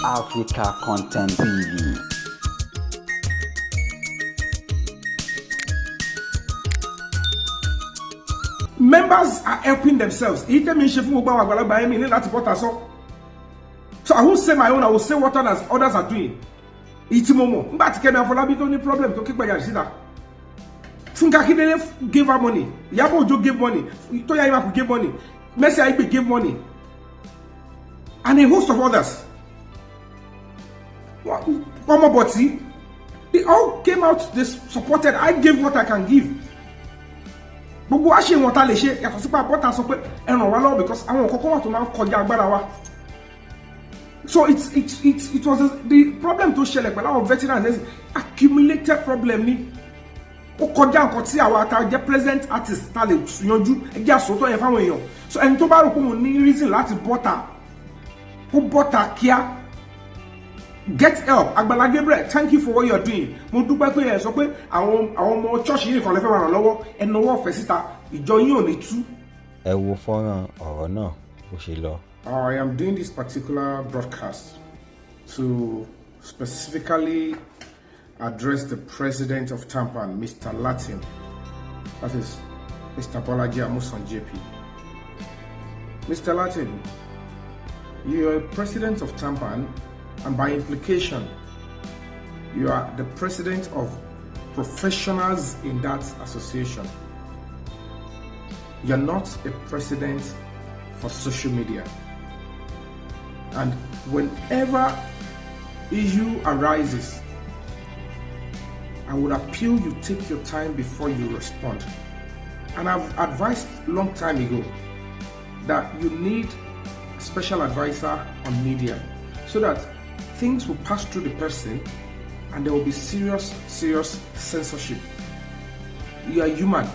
Africa Content TV. Members are helping themselves. Èyí tẹ́mi ń ṣe fún gbogbo àwọn àgbàlagbà ẹ̀mí ní láti bọ́ta sọ. So I won't say my own, I will say what others are doing. Èyí tí mo mọ̀, nígbà tí Kẹ́mi Afọlábí tó ní problem tó ké gbàjarè síta, Fúnkẹ́ Akíndélé gave her money, Ìyábọ̀ Òjó gave money, Tóyìn Aimakhu gave money, Mercy Aigbe gave money, and a host of others. Ọmọbọ̀tí, they all came out, they supported. I gave what I can give. Gbogbo wa ṣe ìwọ̀n ta lè ṣe, yàtọ̀ sípò àbọ̀tà sọ pé ẹ ràn wá lọ́wọ́, because àwọn nǹkan kan wà tó máa ń kọjá agbára wa. So it was the problem tó ṣẹlẹ̀ pẹ̀lú àwọn veterans, accumulated problem ni. Ó kọjá nǹkan tí àwa ta jẹ́ present artist ta lè yanjú. Ẹjẹ́ àsòótọ́ yẹn fáwọn èèyàn. So ẹni tó bá rò pé òun ní reason láti bọ́ta, kó bọ́ta kíá, get help. Agbala Gabriel, thank you for what you are doing. Mo dúpẹ́ pé ẹ sọ pé àwọn ọmọ church yìí nìkan lè fẹ́ máa ràn lọ́wọ́. Ẹ nawọ́ ọ̀fẹ́ síta, ìjọ yín ò ní tú. Ẹ wo fọ́nrán ọ̀rọ̀ náà bó ṣe lọ. I am doing this particular broadcast to specifically address the president of TAMPAN, Mr. Latin. That is Mr. Bolaji Amusan JP. Mr. Latin, you are president of TAMPAN, and by implication, you are the president of professionals in that association. You're not a president for social media. And whenever issue arises, I would appeal you take your time before you respond. And I've advised long time ago that you need a special advisor on media so that things will pass through the person and there will be serious, serious censorship. You are human.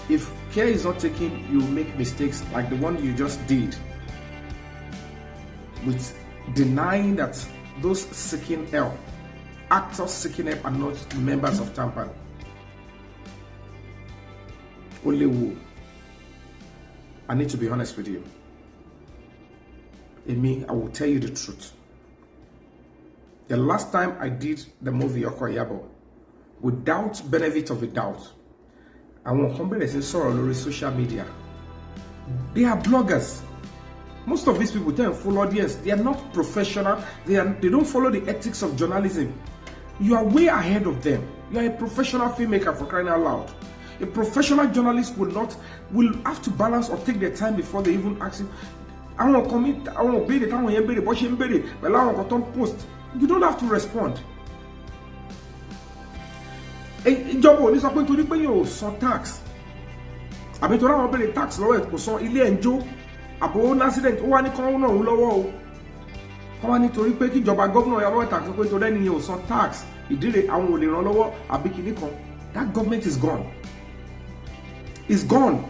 If care is not taken, you will make mistakes like the one you just did with denying that those seeking help, actors seeking help, are not members of TAMPAN. Ó léwu. I need to be honest with you. Èmi, I will tell you the truth. The last time I did the movie Ọkọ Ìyábọ̀, without benefit of a doubt, àwọn kan bẹ̀rẹ̀ sí sọ̀rọ̀ lórí social media. They are bloggers. Most of these people tend full audience. They are not professional. They don't follow the ethics of journalism. You are way ahead of them. You are a professional filmmaker, for crying out loud. A professional journalist will not will have to balance or take their time before they even ask you. Àwọn kan mi, àwọn òbéèrè táwọn yẹn béèrè, bó ṣe ń béèrè pẹ̀lú àwọn kan tó ń post, you don't have to respond. Ìjọba ò ní sọ pé nítorí pé yóò san tax, àbí torí àwọn béèrè tax lọ́wọ́ ẹ̀ kò san, ilé ẹ̀ ń jó, àbò ó ní accident, ó wá ní kán náà ń lọ́wọ́ o, kọ́ wá nítorí pé kíjọba gómìnà yàrá tax pé nítorí ẹni yẹn ò san tax, ìdílé àwọn ò lè ràn lọ́wọ́ àbí kìíní kan. That government is gone, is gone.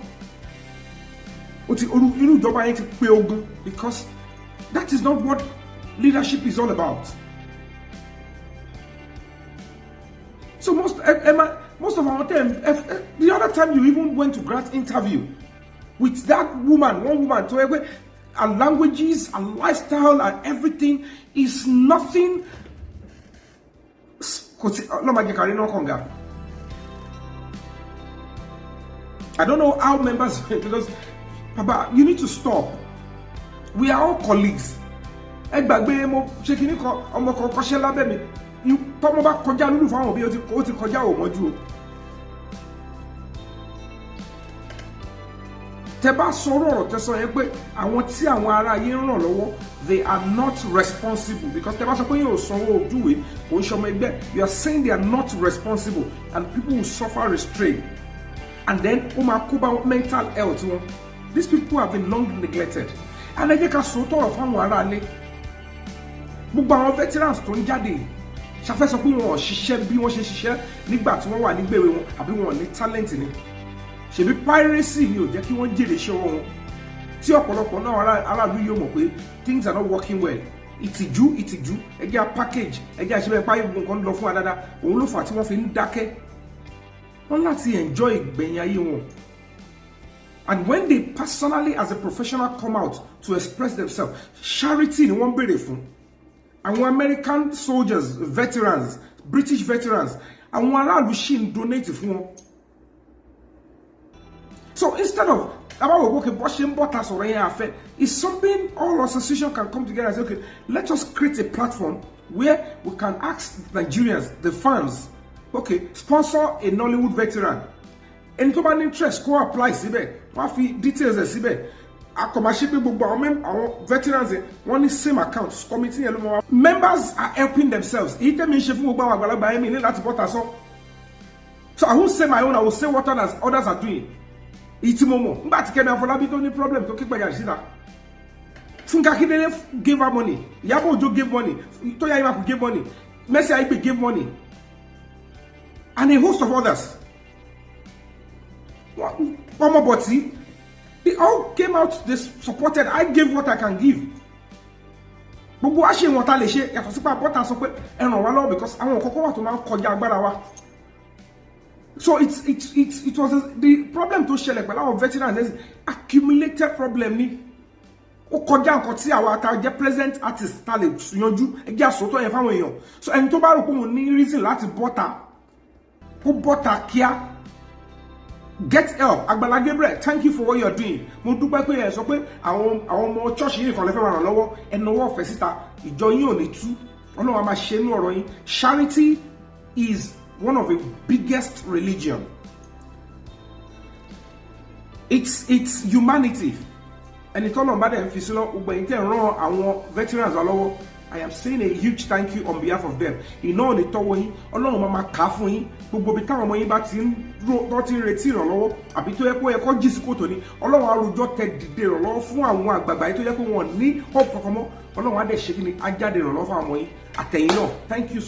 Ó ti irú ìjọba yẹn ti pé ogun, because that is not what leadership is all about. So most Emma, most of our time, the other time you even went to grant interview with that woman, one woman, to her languages, her lifestyle, and everything is nothing. Kò sí ọlọ́mọ jẹ́ kárí náà kànga. I don't know how members, because Baba, you need to stop. We are all colleagues. Ẹ gbàgbé mo ṣe kinní kan, ọmọ kan kọ́ṣẹ́ lábẹ́ mi, tọ́mọ bá kọjá lúlù fáwọn òbí, ó ti kọjá òmọ́jú o. Tẹ bá sọ̀rọ̀ ọ̀rọ̀ tẹ sọ yẹn pé àwọn tí àwọn ará ayé ń ràn lọ́wọ́, they are not responsible, because tẹ bá sọ pé yóò sanwó ojúwe kò ń ṣọmọ ẹgbẹ́, you are saying they are not responsible and people will suffer restraint, and then ó máa kó bá mental health wọn. These people have been long neglected, and ẹ jẹ́ ká sọ tọrọ fáwọn ará ilé. Gbogbo àwọn veterans tó ń jáde ṣàfẹ́ sọ pé wọn ò ṣiṣẹ́ bí wọ́n ṣe ṣiṣẹ́ nígbà tí wọ́n wà nígbèwe wọn, àbí wọn ò ní talent ni? Ṣèbí piracy ni ò jẹ́ kí wọ́n jèrè iṣẹ́ ọwọ́ wọn, tí ọ̀pọ̀lọpọ̀ náà aráàlú yóò mọ̀ pé things are not working well. Ìtìjú, ìtìjú, ẹjẹ́ a package, ẹjẹ́ àṣẹ bẹ́ẹ̀ páyé, gbogbo nǹkan lọ fún wa dáadáa. Òun ló fà á tí wọ́n fi ń dákẹ́. Wọ́n láti enjoy ìgbẹ̀yìn ayé wọn. And when they personally, as a professional, come out to express themselves, charity ni wọ́n béèrè fún. Àwọn American soldiers, veterans, British veterans, àwọn aráàlú ṣì ń donate fún wọn. So instead of about, okay, bó ṣe ń bọ́ta sọ̀rọ̀ yẹn àfẹ́, it's something all association can come together and say, "Okay, let us create a platform where we can ask Nigerians, the fans, okay, sponsor a Nollywood veteran." Ẹni tó bá ní interest kó apply síbẹ̀, wọ́n á fi details ẹ̀ síbẹ̀. Akọ̀máṣe pé gbogbo àwọn veterans yẹn, wọ́n ní same account. Committee yẹn ló mọ̀ wá. Members are helping themselves. Èyí tẹ́mi ń ṣe fún gbogbo àwọn àgbàlagbà ẹ̀mí ní láti bọ́ta sọ. So I won't say my own, I will say what others are doing. Èyí tí mo mọ̀ nígbà tí Kẹ́mi Afọlábí tó ní problem, tó ké gbàjarè síta, Fúnkẹ́ Akíndélé gave her money, Ìyábọ̀ Òjó gave money, Tóyìn Aimakhu gave money, Mercy Aigbe gave money, and a host of others. Ọmọ bọ̀tí, they all came out, they supported. I gave what I can give. Gbogbo wa ṣe ìwọ̀n ta lè ṣe, yàtọ̀ sípò àbọ̀tà sọ pé ẹ ràn wá lọ́wọ́, because àwọn nǹkan kan wà tó máa ń kọjá agbára wa. So it was the problem tó ṣẹlẹ̀ pẹ̀lú àwọn veterans is accumulated problem ni. Ó kọjá nǹkan tí àwa ta jẹ́ present artist ta lè yanjú. Ẹgbẹ́ àsòtọ́ yẹn fáwọn èèyàn. So ẹni tó bá rò pé òun ní reason láti bọ́ta, kó bọ́ta kíá, get help. Agbala Gabriel, thank you for what you are doing. Mo dúpẹ́ pé ẹ sọ pé àwọn ọmọ church yìí nìkan lè fẹ́ máa ràn lọ́wọ́. Ẹ nawọ́ ọ̀fẹ́ síta, ìjọ yín ò ní tú. Ọlọ́run á máa ṣe inú ọ̀rọ̀ yín. Charity is one of the biggest religion. It's humanity. Ẹni tọ́lọ̀ bá dẹ̀ ń fi sí lọ, gbogbo ẹ̀yin tẹ́ ń ràn àwọn veterans wa lọ́wọ́, I am saying a huge thank you on behalf of them. Iná ò ní tọ́wọ́ yín, Ọlọ́run máa máa kà á fún yín. Gbogbo ibi táwọn ọmọ yín bá ti ń rò tó ti ń retí ìrànlọ́wọ́, àbí tó yẹ kó yẹ kó jí sí kòtò ni, Ọlọ́run arojọ́ tẹ dìde ìrànlọ́wọ́ fún àwọn àgbààgbà yìí tó yẹ kó wọn ní hope kankan mọ́. Ọlọ́run á dẹ̀ ṣe kí ni, á jáde ìrànlọ́wọ́ fún àwọn ọmọ yín àtẹ̀yìn náà. Thank you.